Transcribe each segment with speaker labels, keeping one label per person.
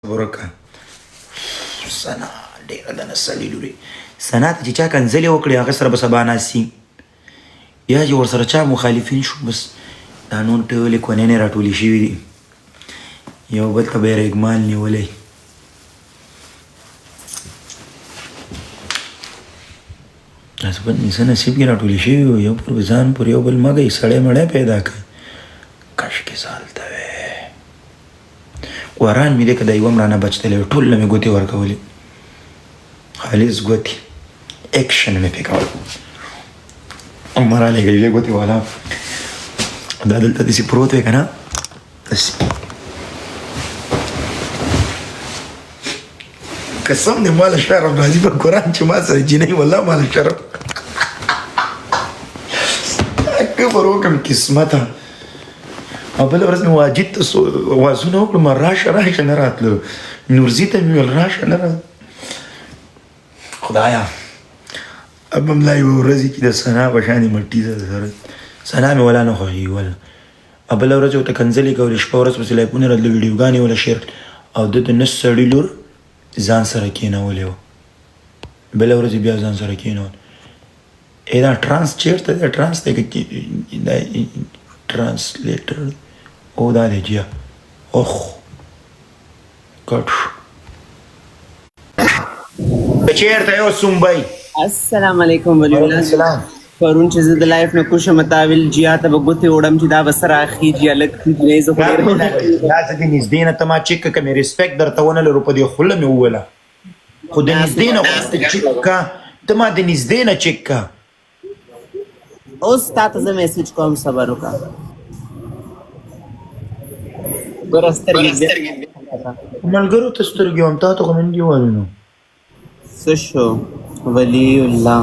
Speaker 1: ورکه سنا ډېره د نسلې لوري. سنا ته چې چا کنځلې وکړې، هغه سره به سبا ناسي، یا چې ورسره چا مخالفین شو، بس دا نور ټولې کونې راټولې شوې دي، یو بل ته به یې رېګمال نیولی. تاسو په څه نصیب کې راټولې شوي وو، یو پر ځان پر یو بل مګی سړی مړی پیدا کوي. کاشکې زه هلته وی. وران مې دی که دا یوه هم رانه بچ تللی وی، ټول له مې ګوتې ورکولې، خالص ګوتې اکشن مې پې کول. عمر رالیږه یوې ګوتې والا، دا دلته داسې پروت وی که نه، داسې قسم دې مال شرم راځي په قرآن چې ما سره جینۍ، والله مال شرم کفر وکم قسمته. او بله ورځ مې واجد ته وازونه وکړو، ما راشه راشه، نه راتلو. نورزي ته مې ویل راشه، نه راتلو. خدایا، اب هم لا یوه ورځ چې د ثنا په شانې مټي سره ثنا مې ولا نه خوښېږي. ولا او بله ورځ ورته کنځلې کولې، شپه ورځ پسې لایکونه راتلو، ویډیوګانې ولا شیر، او ده د نس سړي لور ځان سره کېنولې وه. بله ورځ یې بیا ځان سره کېنول. ای دا ټرانس چېرته دی؟ ټرانس دی که دا ټرانسلیټر؟ او دا دی جیا. اوخ، کټ شو. چېرته یو سومبی؟
Speaker 2: السلام علیکم ولی
Speaker 1: وعلیکم
Speaker 2: الله.
Speaker 1: السلام.
Speaker 2: پرون چې زه د لایف نه کوشم، تا ویل جیا ته به ګوتې وړم چې دا به سره اخیږي، هلک نه زه خو ډېر
Speaker 1: دا زه دې نږدې نه، ته ما چک که مې ریسپیکټ درته ونه لرو، په دې خوله مې ووله، خو د نږدې نه خو ته چک کا، ته ما د نږدې نه چک کا.
Speaker 2: اوس تا ته زه میسج کوم، صبر وکړه. ګوره سترګې بیا
Speaker 1: ملګرو ته سترګې وم، تا ته خو مې نه دي ویلي نو.
Speaker 2: څه شو ولی الله؟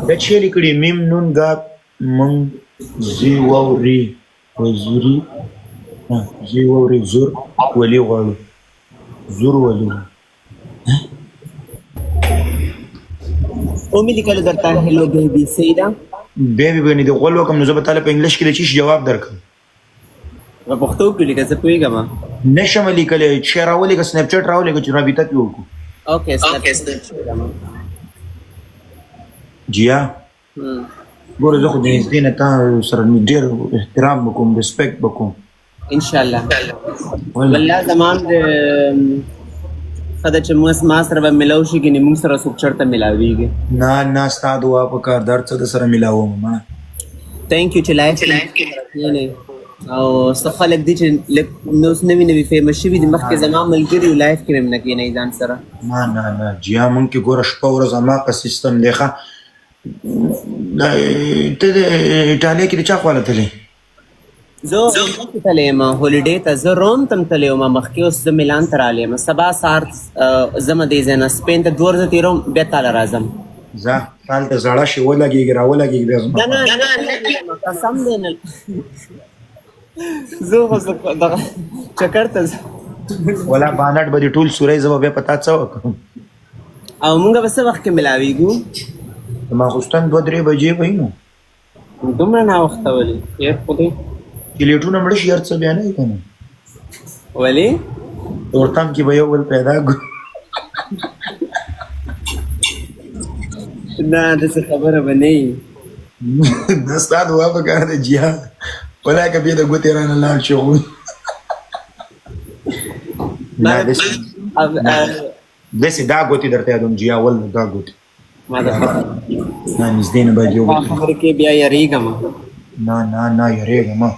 Speaker 1: دا چې لیکلي میم نون ګاف مونږ زی واو ری وزوري، نه زی واو ری، زور ولي غواړو، زور ولي.
Speaker 2: او مې لیکل درته هلو بیبي، صحیح ده؟
Speaker 1: بیا به نه د غول وکم، نو زه به تعالی په انګلیش کې د چیش جواب درکم؟
Speaker 2: په پښتو کې لیکه، زه پوهېږم.
Speaker 1: نشم لیکلی چې راولېږه، سنیپ چټ راولېږه چې رابطه پې وکړو.
Speaker 2: اوکې.
Speaker 1: جیا، ګوره زه خو د نږدې نه تا سره ډېر احترام به کوم، ریسپیکټ به کوم.
Speaker 2: ان شاء الله. والله زمان د خدای چې موږ ما سره به ملاو شي کې، موږ سره څوک چرته ملاويږي؟
Speaker 1: نه نه، ستا دعا په کار در څه د سره ملاوم ما.
Speaker 2: ثانک یو چې لایف کې او څه خلک دي چې لږ نو نوي نوي فیمس شوي دي، مخکې زما ملګري لایف کې مې نه کېنئ ځان سره.
Speaker 1: نه نه نه جیا، مونږ کې ګوره شپه ورځ هماغه سیستم دی. ښه، ته د ایټالیا کې د چا خواله تللی؟
Speaker 2: زه مخکې تللی یم هولیډې ته، زه روم ته هم تللی وم مخکې، اوس زه میلان ته راغلی یم. سبا سهار ځم دې ځای نه سپین ته، 2 ورځې تېروم، بیا تاله راځم.
Speaker 1: ځه، هلته زړه شي ولګېږي، راولګېږي بیا زما.
Speaker 2: نه نه نه، قسم دی نه، زه خو دغه چکر ته ځم.
Speaker 1: ولا بانټ به دې ټول سوری، زه به بیا په تا څه وکړم؟
Speaker 2: او موږ به څه وخت کې ملاویږو؟
Speaker 1: د ماخوستن 2-3 بجې به وي. نو
Speaker 2: دومره ناوخته ولې؟ خیر خو دی؟
Speaker 1: چې لیټونه مړه شي، هر څه بیا نه وي که نه.
Speaker 2: ولې؟
Speaker 1: تورتم کې به یو بل پیدا کړو.
Speaker 2: نه، داسې خبره به نه وي.
Speaker 1: نه، ستا دعا په کار ده جیا، ولا که بیا د ګوتې رانه لاړ شي خو نه داسې دا ګوتې درته یادوم جیا، ول دا ګوتې.
Speaker 2: ما د
Speaker 1: نه نږدې نه باید یو بل
Speaker 2: خبرې کې بیا یریږم.
Speaker 1: نه نه نه، یریږه مه،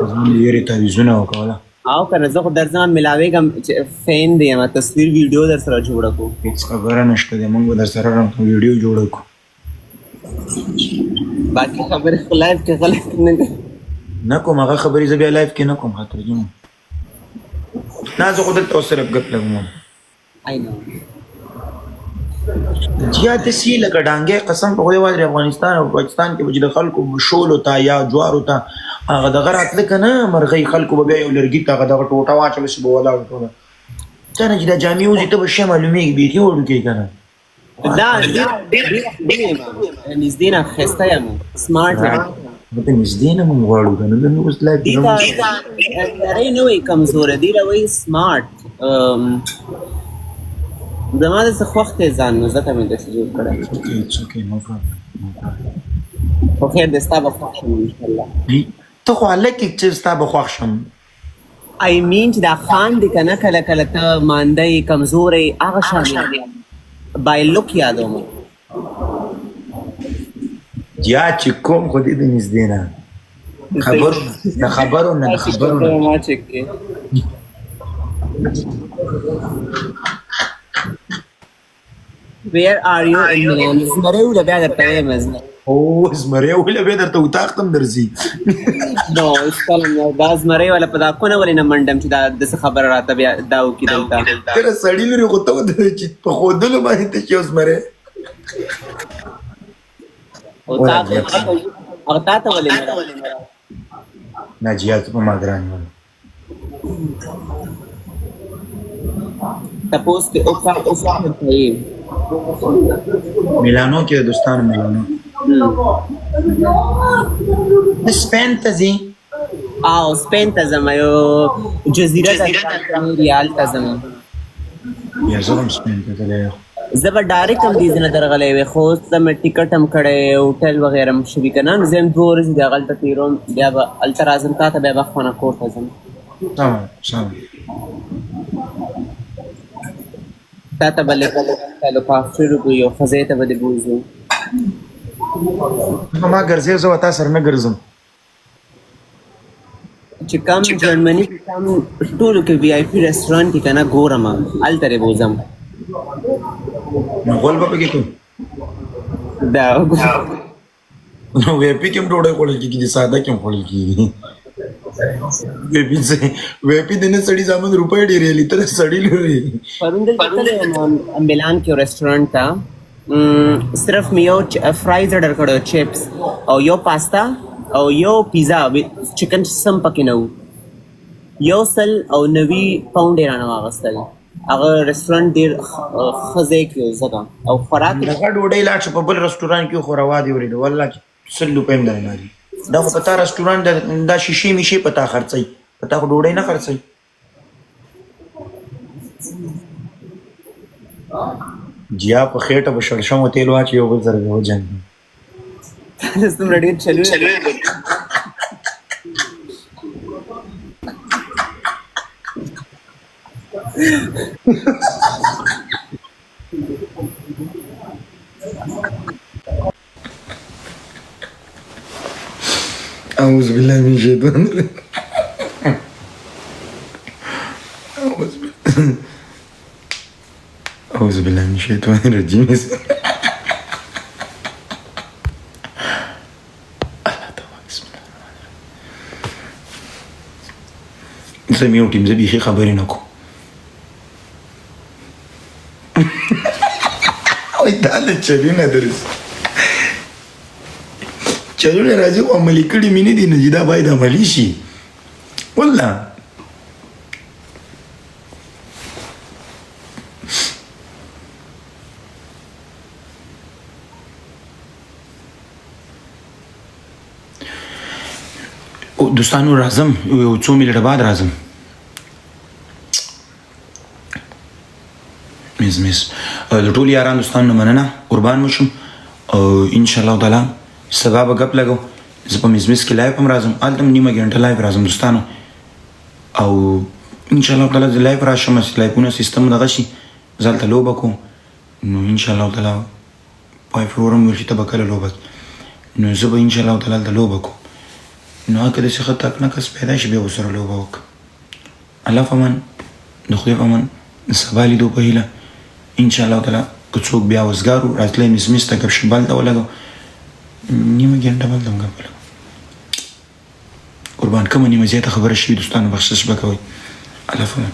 Speaker 1: زمونږ د یرې تعویذونه وکوله.
Speaker 2: او که نه، زه خو درځم ملاویږم چې فین دی یم، تصویر ویډیو در سره جوړه کو.
Speaker 1: هېڅ خبره نشته دی، موږ به در سره ویډیو جوړه کړو.
Speaker 2: باقي خبرې خو لایف کې غلط نه دي.
Speaker 1: نه کوم هغه خبرې، زه بیا لایف کې نه کوم خاطر جون. نه، زه خو دلته اوس صرف ګپ لګوم.
Speaker 2: I know.
Speaker 1: جیا، داسې لکه ډانګې، قسم په خدای وایي، افغانستان او پاکستان کې به چې د خلکو شولو ته یا جوارو ته هغه دغه راتله که نه مرغۍ، خلکو به بیا یو لرګي ته هغه دغه ټوټه واچوله چې به ولاړ ټوله. ته نه چې دا جامې وځي، ته به شی معلومېږي، بیخي وړوکی که نه.
Speaker 2: دا ډېر ډېر نږدې نه ښایسته یم، سمارټ یم.
Speaker 1: ته نږدې نه مونږ غواړو که نه، نن اوس لایف
Speaker 2: دې ته نری نه وایي کمزوری، دې له وایي سمارټ. زما د څه خوښ دی ځان، نو ځکه مې داسې جوړ کړی.
Speaker 1: اوکې، اټس اوکې، نو پرابلم، نو پرابلم.
Speaker 2: خو خیر دی، ستا به خوښ شم انشاءالله.
Speaker 1: ته خو هلک یې چې ستا به خوښ شم.
Speaker 2: آی مین چې دا خان دی که نه، کله کله ته مانده یې، کمزوری، هغه شان بای لوک یادوم.
Speaker 1: یا چې کوم خو دې د نږدې نه خبرو نه، خبرو نه، د خبرو نه.
Speaker 2: ما چک کې Where are you in Milan? زمری وله بیا درته وایم زه.
Speaker 1: او زمری وله بیا درته اتاق ته هم درځي.
Speaker 2: نو هېڅکله نه، دا زمری والا په دا کونه ولې نه منډم چې دا داسې خبره راته بیا دا وکړي دلته.
Speaker 1: تر سړي لري خو ته ودرې چې په ښودلو باندې ته چې یو زمری.
Speaker 2: او تا هغه تا ته ولې نه راځي؟
Speaker 1: نه جیا، ته په ما ګران یې.
Speaker 2: تپوس دې وکړه، اوس چېرته یې؟
Speaker 1: میلانو کې د دوستانو میلانو. ته سپین ته ځې؟
Speaker 2: او سپین ته ځم، یو جزیره ده ریال ته ځم.
Speaker 1: یا زه هم سپین ته تللی یم.
Speaker 2: زه به ډایرکټ هم دې ځای نه درغلی وی، خو اوس ته مې ټیکټ هم کړی، هوټل وغیره هم شوي که نه، نو زه هم دوه ورځې د هغلته تېروم، بیا به هلته راځم تا ته، بیا به خونه کور ته ځم.
Speaker 1: سمه سمه.
Speaker 2: تا ته به لږ لوک افټر وکړو، یو ښه ځای ته به دې بوځو.
Speaker 1: ته ما ګرځې، زه به تا سره نه ګرځم.
Speaker 2: چې کم جرمني کې کم ټولو کې وي آی پي رستورانت کې که نه ګورم، هلته دې بوځم.
Speaker 1: نو غول به پکې کوم؟
Speaker 2: دا
Speaker 1: نو وی پی کې هم ډوډۍ خوړل کېږي، د ساده کې هم خوړل کېږي. وی پی څه؟ وی پی د نه سړي زامن روپۍ ډېرې لري، ته د سړي لورې.
Speaker 2: پرون دلته تللی وم میلان کې رستورانت ته، صرف مې یو فرایز ارډر کړو، چپس او یو پاستا او یو پیزا، چکن سم پکې نه وو. 190 پاونډ یې رانه واخیستل. هغه رستورانت ډېر ښه ځای کې و ځکه او خوراک یې
Speaker 1: دغه ډوډۍ لاړ شه په بل رستورانت کې خو روا دي ورېده، والله چې 100 روپۍ هم درنه نه دي. دا خو په تا رستورانت دا شیشې میشې په تا خرڅوي، په تا خو ډوډۍ نه خرڅوي. جیا په خېټه به شړشمو تېل واچوي، یو بل سره به وجنګوي.
Speaker 2: څومره ډېر چلونه.
Speaker 1: اعوذ بالله من الشیطان الرجیم. اعوذ بالله، اعوذ بالله من الشیطان الرجیم. الله تعالی، بسم الله الرحمن الرحیم. زه میوټ یم، زه بیخي خبرې نه کوم. وای دا له چلونه درس چلونه راځي، خو عملي کړي مې نه دي، نو چې دا باید عملي شي والله. دوستانو راځم، یو څو منټه بعد راځم. میز میز د ټولو یاران دوستانو مننه، قربان مو شم. او ان شاء الله تعالی سبا به ګپ لګو. زه په میز میز کې لایو هم راځم، هلته هم نیمه ګنټه لایو راځم دوستانو. او ان شاء الله تعالی زه لایو راشم، چې لایفونه سیستم دغه شي، زه هلته لوبه کوم. نو ان شاء الله تعالی پای فورم ویل چې ته به کله لوبه کوې، نو زه به ان شاء الله تعالی هلته لوبه کوم. نو هغه که داسې ښه تکړه کس پیدا شي، بیا ورسره لوبه وکړم. الله فمن، د خدای په امان، د سبا لیدو په هیله ان شاء الله تعالی. که څوک بیا وزګار و راتلی مس مس ته، ګپ شپ هلته ولګو، نیمه ګنټه به هلته هم ګپ ولګو. قربان، کومه نیمه زیاته خبره شوې دوستانو، بخشش به کوئ. الله فمان.